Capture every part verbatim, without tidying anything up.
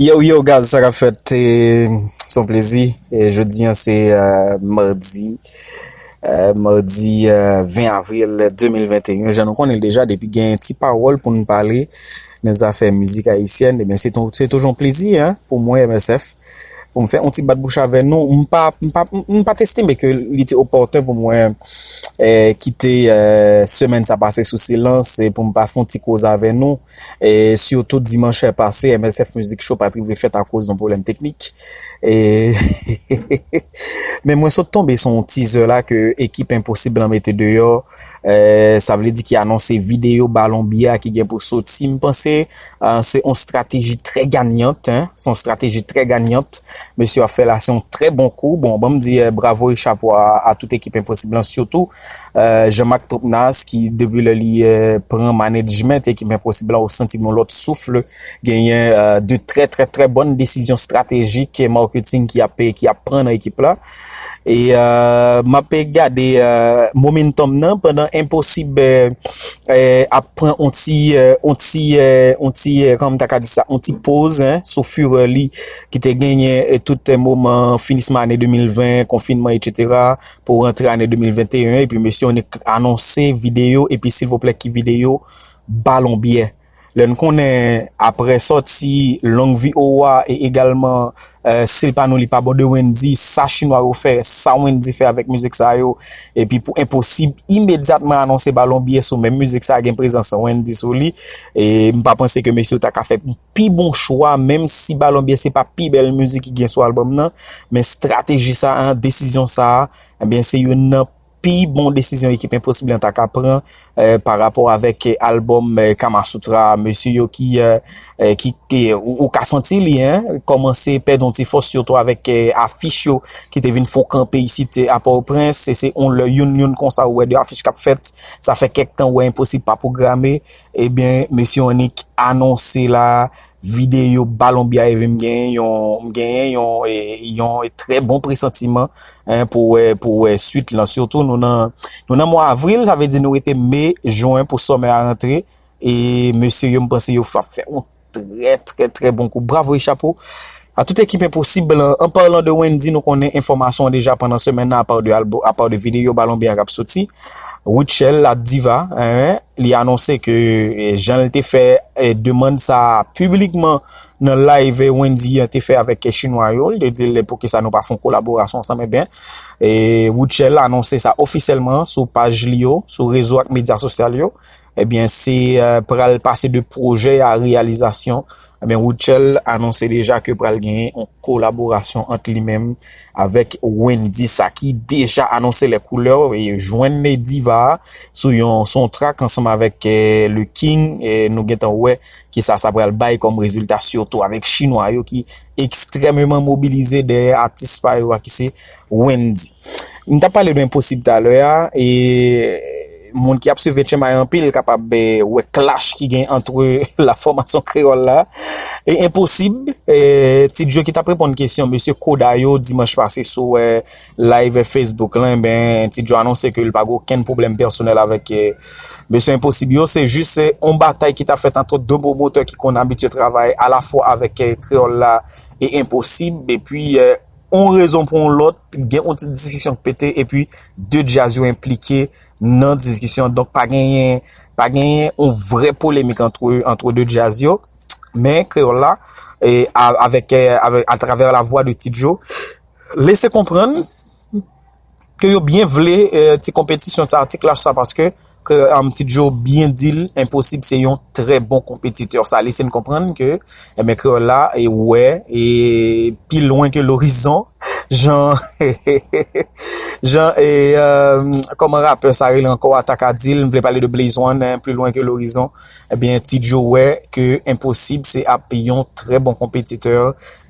Yo, yo, guys, sa k ap fèt? E, se yon plezi. E, jodi a, se, euh, madi, euh, madi, euh, ven avril de mil venteyen. Jan nou konnen l deja, depi gen ti pawòl pou n pale nan zafè mizik ayisyèn, ebyen, se tou-, se toujou yon plezi, hein, pou mwen, M S F, pou m fè yon ti bat bouch avè nou. M pa, m pa, m, m pa t estime ke li te opòten pou mwen, eh, kite, eh, semèn sa pase sou silans, e pou m pa fè yon ti koze avè nou. E sitou dimanch pase, M S F Music Show pa t rive fèt akoz yon pwoblèm teknik. E men mwen sot tonbe sou yon teaser la ke ekip Enposib lan mete deyò. E sa vle di ki anonse videyo Balon Bye a ki gen pou soti. M panse, e, se yon strateji trè ganyant, hein. Se yon strateji trè ganyant. Mesye ap fè la, se yon trè bon kou. Bon, ban m di, e, bravo e chapo a, a tout ekip Enposib lan, sitou, e, Jean-Marc Topnas ki, depi lè li, e, pran management ekip Enposib lan, ou santi yon lòt souf, genyen, e, de trè, trè, trè bòn desizyon estratejik e marketing ki ap, ki ap pran nan ekip la. E, e, m ap gade, e, momentum nan pandan Enposib, e, e, ap pran on ti, e, on ti, e, on ti, e, kòman m ta ka di sa, on ti poz, hein, sou furè li ki te genyen, e, tout, e, moman finisman ane de mil ven, konfinman, etsetera, pou rantre ane de mil venteyen, epi mesye Onick anonse videyo, epi silvouplè ki videyo, Balon Bye. Lè n konnen, aprè sòti Long Vi Owa e egalman, e, Si l pa nou li pa bon de Wendyy, sa chinwa yo fè, sa Wendyy fè avèk mizik sa yo, epi pou Enposib imedyatman anonse Balon Bye sou menm mizik sa gen prezans Wendyy sou li, e m pa panse ke mesye yo ta ka fè pi bon chwa, menm si Balon Bye se pa pi bèl mizik ki gen sou albòm nan, men estrateji sa a, desizyon sa a, ebyen, se youn nan pi bon desizyon ekip Enposib lan ta ka pran, e, pa rapò avèk, e, albòm, e, Kamasutra, mesye yo ki, e, e, ki, ki, ou, ou ka santi li, hein, kòmanse pèdi yon ti fòs, sitou avèk, e, afich yo ki te vin fè kanpe isit, e, a Pòtoprens, e se yon lè youn, youn konsa ou wè de afich k ap fèt, sa fè kèk tan ou wè Enposib pa pwograme, ebyen, mesye Onick anonse la, videyo Balon Bye a, epi m genyen yon, m genyen yon, e, yon trè bon presantiman, hein, pou wè, pou wè swit lan. Sitou nou nan, nou nan mwa avril, sa vle di nou rete me, jen pou sòmè a rantre. E mesye yo, m panse yo ap fè yon trè, trè, trè bon kou. Bravo e chapo a tout ekip Enposib lan. An palan de Wendyy, nou konnen enfòmasyon an deja pandan semèn nan, apa de albo-, apa de videyo Balon Bye a k ap soti. Rutshelle, la diva, hein, li anonse ke, e, jan l te fè, e, demann sa a piblikman nan live Wendyy an te fè avèk, e, chinwa yo, li te di l poukisa nou pa fè yon kolaborasyon ansanm, ebyen, e, Rutshelle anonse sa ofisyèlman sou paj li yo, sou rezo ak medya sosyal yo. Ebyen, se, e, pral pase de pwojè a reyalizasyon. Ebyen, Rutshelle anonse deja ke pral genyen yon kolaborasyon ant li menm avèk Wendyy, sa ki deja anonse lè koulè, e jwenn diva a sou yon, sou yon track ansanm avèk, e, Le King, e nou gentan wè kisa sa pral bay kòm rezilta, sitou avèk chinwa yo ki ekstrèmeman mobilize dèyè atis pa yo a ki se Wendyy. M t ap pale de Enposib talè a, e moun ki ap swiv H M I anpil kapab, e, wè clash ki gen antre la fòmasyon kreyòl la e Enposib. E, Ti Djo ki t ap reponn kesyon mesye Koda yo dimanch pase sou, e, live Facebook lan, ben, Ti Djo anonse ke l pa gen okenn pwoblèm pèsonèl avèk, e, mesye Enposib yo. Se jis, e, yon batay ki t ap fèt ant de pwomotè ki konn abitye travay alafwa avèk, e, kreyòl la e Enposib. Epi, e, yon rezon pou yon lòt, gen yon ti diskisyon k pete, epi de djaz yo enplike nan diskisyon. Donk, pa genyen, pa genyen yon vrè polemik antre, antre de djaz yo. Men, kreyòl la, e, a-, avèk, e, avèk, atravè lavwa de Ti Djo, lese konprann ke yo byen vle, e, ti konpetisyon sa, ti clash sa, paske ke, um, Ti Djo byen di l, Enposib se yon trè bon konpetitè. Sa lese n konprann ke, ebyen, kreyòl la, e wè, e pi lwen ke lorizon, jan, jan, e, um, kòman rapè sa rele ankò a, ta ka di l, m vle pale de Blaze One, hein, pi lwen ke lorizon, ebyen, Ti Djo wè ke Enposib se ap yon trè bon konpetitè,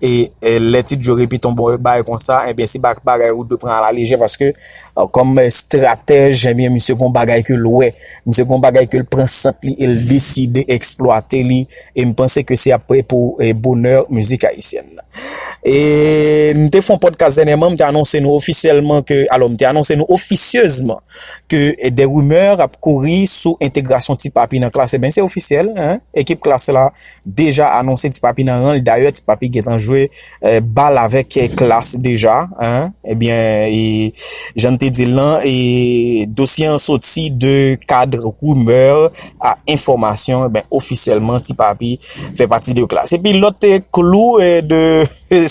E, e, lè Ti Djo repete yon bon bagay konsa, ebyen, se pa bagay ou dwe pran alalejè, paske, e, kòm, e, estratèj, ebyen, misye gon bagay ke l wè. Misye gon bagay ke l pran sant li e l deside eksplwate li. E m panse ke se ap pou, e, bonè mizik ayisyèn nan. E m te fè yon podcast dènyèman, m te anonse nou ofisyèlman ke, alò, m te anonse nou ofisyezman ke de rimè ap kouri sou entegrasyon Ti Papi nan Klass. Ebyen, se ofisyèl, en. Ekip Klass la deja anonse Ti Papi nan ran l. Dayè, Ti Papi gentan jwe, eh, bal avèk, eh, Klass deja, en. Ebyen, e, jan n te di l lan, e, dosye an soti de kad rimè a enfòmasyon, ebyen, ofisyèlman, Ti Papi fè pati de Klass. Epi lòt, eh, klou, eh, de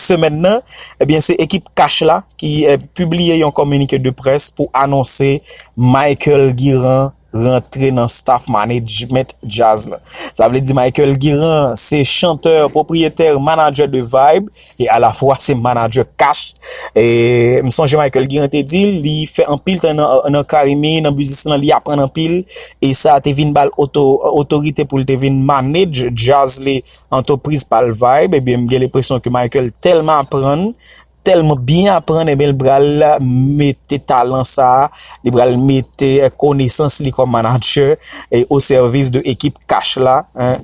semèn nan, ebyen, se ekip Cash la ki, eh, pibliye yon kominike de près pou anonse Michael Guirand rantre nan staff management Jazz la. Sa vle di Michael Guirand se chantè, pwopriyetè, manadjè de Vibe e alafwa se manadjè Cash. E m sonje Michael Guirand te di l, li fè anpil tan nan, nan Carimi, nan biznis lan, li aprann anpil. E sa te vin ba l oto-, otorite pou l te vin manage Jazz li, antrepriz pa l Vibe. Ebyen, m gen lenpresyon ke Michael tèlman aprann, tèlman byen aprann, ebyen, l pral mete talan sa a, li pral mete, eh, konesans li kòm manadjè, eh, o sèvis de ekip Cash la, en.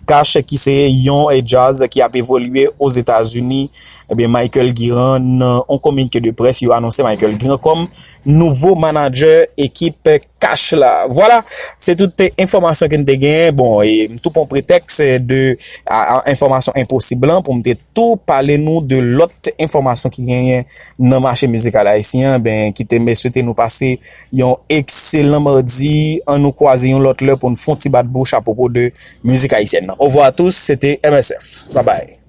Cash ki se yon, eh, jazz ki ap evolye Ozetazini. Ebyen, Michael Guirand, nan yon kominike de près, yo anonse Michael Guirand kòm nouvo manadjè ekip Cash la. Vwala, se tout, eh, enfòmasyon ke n te genyen. Bon, e m tou pran pretèks, eh, de, a, a, enfòmasyon enposib lan pou m te tou pale nou de lòt enfòmasyon ki genyen nan mache mizikal ayisyen an. Ben, kite m swete nou pase yon ekselan madi. Ann nou kwaze yon lòt lè pou n fè yon ti bat bouch apwopo de mizik ayisyèn nan. Au revoir à tous, se te M S F. Babay.